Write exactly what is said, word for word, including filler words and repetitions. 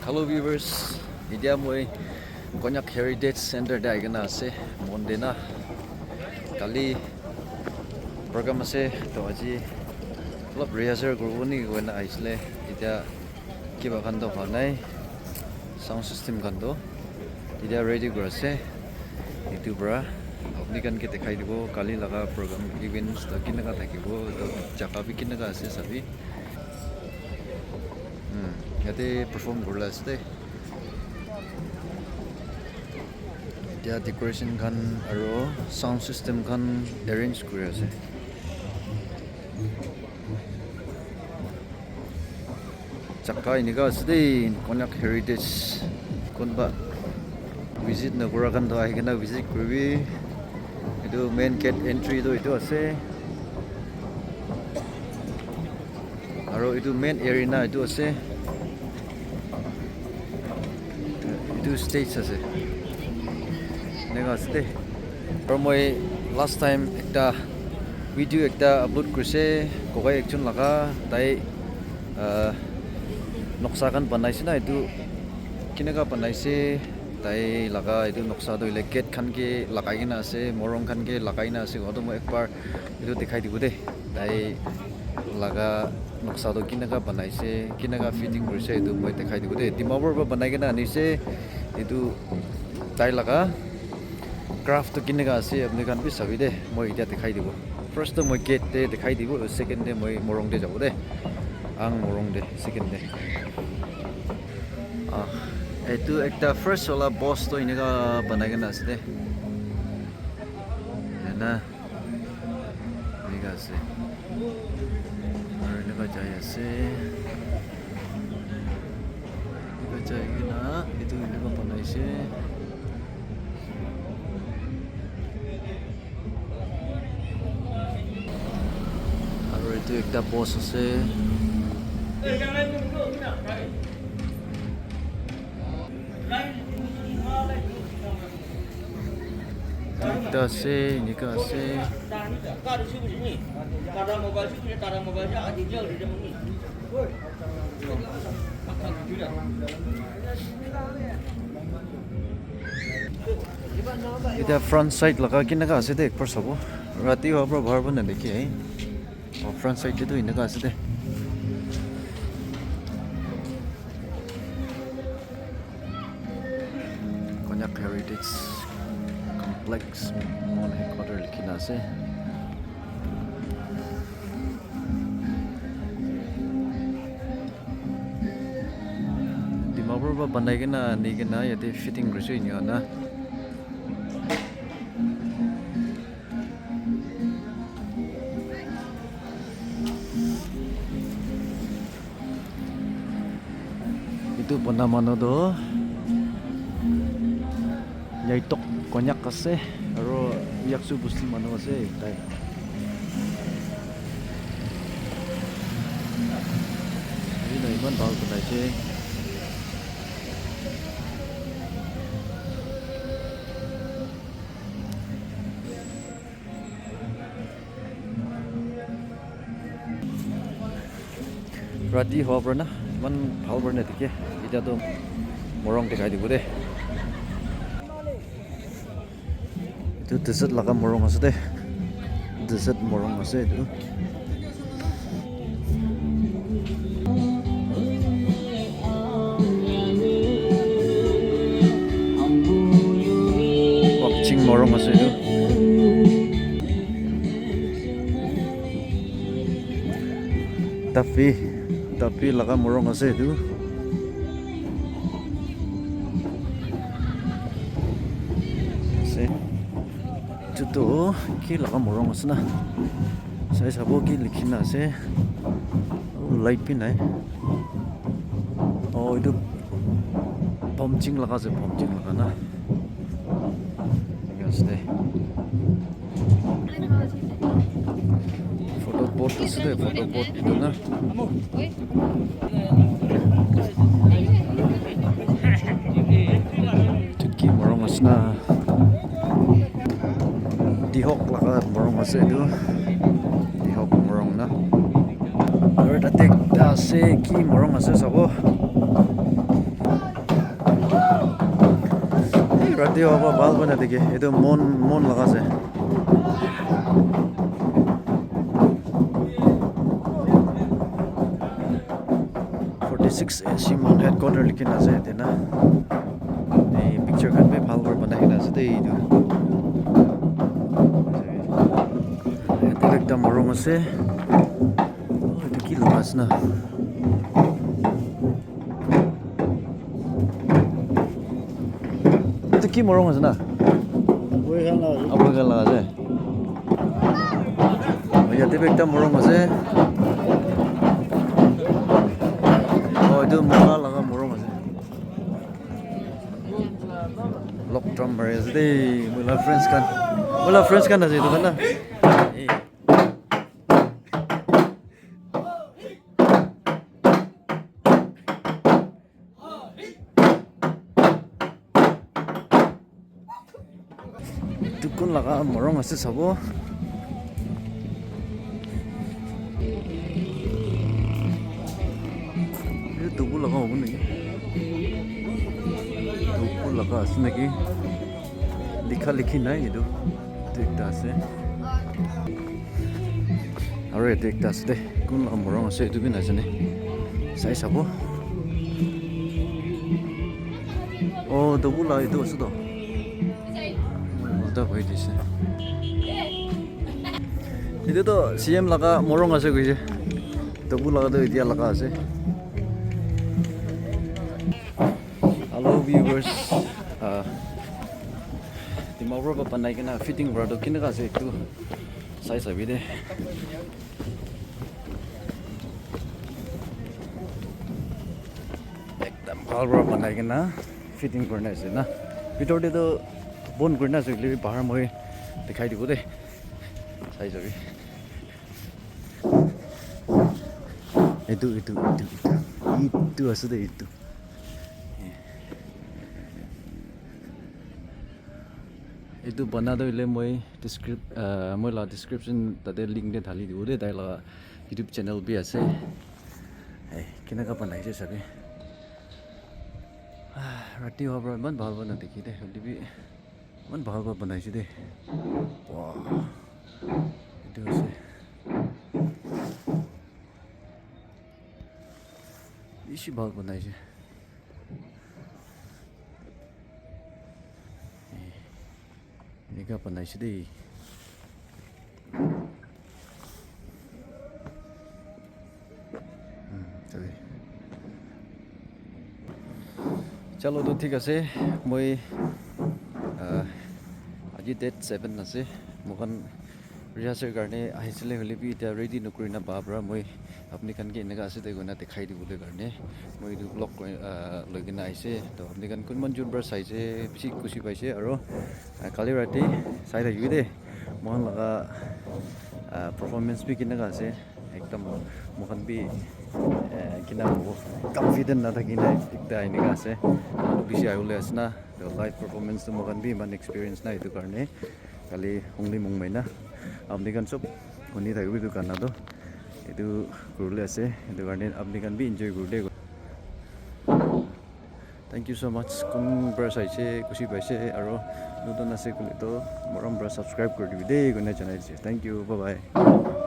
Hello viewers, etia moi Konyak Heritage Center te ahi kena ase, Monday na. Kali program ase, to aji olop rehearsal kuribo ni koina ahisile. Etia kiba khan to howa nai, sound system khan to etia ready kuri ase. Etu para apni khan ke dekhai dibo kali laga program events to kinaka thakibo, to jaga bi kinaka ase sabi. Hmm, yate perform kurila ase de. Etia decoration khan aro sound system khan arrange kuri ase. Jaga enika ase de, Konyak Heritage. Kunba visit nakura khan to ahi kena visit kuribi. Etu main gate entry to etu ase. Aro etu main arena etu ase. Etu stage ase. Eneka ase de. Aro moi last time ekta video ekta upload kurise, kokai ekjon laga, tai, ah, noksa khan banaise na, etu kineka banaise, tai laga etu noksa toh hoile gate khan ke lagai kena ase, morung khan ke lagai kena ase, kowa toh moi ekbar etu dikhai dibo de, tai laga noksa toh kineka banaise, kineka fitting kurise, etu moi dikhai dibo de. Dimapur para banai kena anise, etu tai laga craft toh kineka ase, apni khan bi sabi de, moi etia dikhai dibo. First toh moi gate te dikhai dibo, second te moi morung te jabo de. Ang morung te, second te. Ah, etu ekta first wala boss toh eneka banai kena ase de. Ena, eneka ase. Aru eneka jai ase. Eneka jai kena, etu eneka banai ase. Aru etu ekta boss ase. Ekta ase, enika ase. Etia front side laga kineka ase de, ekbar sabo. Rati howa para bahar para nadekhe. Oh, front side te toh eneka ase de. Konyak Heritage Complex, Mon headquarter likhi kena ase. Dimapur para banai kena ani kena yate fitting kurise enika na. Etu bana manu toh Naitok Konyak ase, aro Yaksu Busti manu ase tai. Etu toh eman bhal banai ase. Rati howa para na, eman bhal para nadekhe. Etia toh morung dikhai dibo de. Etu desert laga morung ase de. Desert morung ase etu. Wakching morung ase etu. Tapi, tapi laga morung ase etu. Ase. Etu toh ki laga morung ase na? Sai sabo ki likhi kena ase. Oh, light bi nai. Oh, etu pumping laga ase, pumping laga na. Eneka ase de. Photo board ase de, photo board etu na. Etu ki morung ase na? Dihok laga morung ase etu. Dihok morung na. Aru tate ekta ase, ki morung ase sabo. Rati hoba bhal bana dikhi, etu mon, mon laga ase. Forty six A C Mon headquarter likhi na ase yate na. Ei picture khan bi bhal para banai kena ase de etu. Yate bi ekta morung ase. Oh, etu ki laga ase na? Etu ki morung ase na? Aboi khan laga ase. Aboi khan laga ase. Oh, yate bi ekta morung ase. Oh, etu mota laga morung ase. Log drum mari ase de, moi la friends khan. Moi la friends khan ase etu khan na. Eh. Etu kun laga morung ase sabo. Etu tubu laga hobo naki? Tubu laga ase naki? Likha likhi nai etu. Etu ekta ase. Aro yate ekta ase de. Kun laga morung ase etu bi najane. Sai sabo. Oh, tubu la etu ase to. Ulta koi dise. Etu to C M laga morung ase koise. Tubu laga to etia laga ase. Hello viewers. Ah, Dimapur para banai kena fitting kura to kineka ase etu sai sabi de. Ekdam bhal para banai kena fitting kurina ase na. Bitor te toh bon kurina ase, hoile bi bahar moi dikhai dibo de. Sai sabi. Etu, etu, etu, etu. Etu ase de, etu. Etu bana toh hoile moi descrip-, ah, moi la description tate link te thali dibo de, tai la YouTube channel bi ase. Hey, kineka banai ase sabi. Ah, rati howa para eman bhal para nadikhi de, hoile bi eman bhal para banai ase de. Wow. Etu ase. Bishi bhal banai ase. Enika banai ase de. Hmm, chale. Chalo, to thik ase. Moi, ah, aji date seven ase. Moikhan rehearsal karne ahisile hoile bi, etia ready nokuri na ba pra moi apni khan ke eneka ase de koina dikhai dibole karne moi etu vlog koi, ah, loi kena ahise. To apni khan kunman jun pra saise, bishi khushi paise, aro, ah, kali rati sai thakibi de, moikhan laga, ah, performance bi kineka ase. Ekdam moikhan bi, eh, kina hobo, confident nathaki na ekta eneka ase. Manu bishi ahibole ase na, to live performance to moikhan bi eman experience nai, etu karne. Kali hungni mung maina. Apni khan sob huni thakibo etu gana toh. Etu kuribole ase. Etu karne apni khan bi enjoy kuribole. Thank you so much. Kun pra saise, khushi paise, aro notun ase koile toh morom pra subscribe kuri dibi de, koina janai dise. Thank you. Bye bye.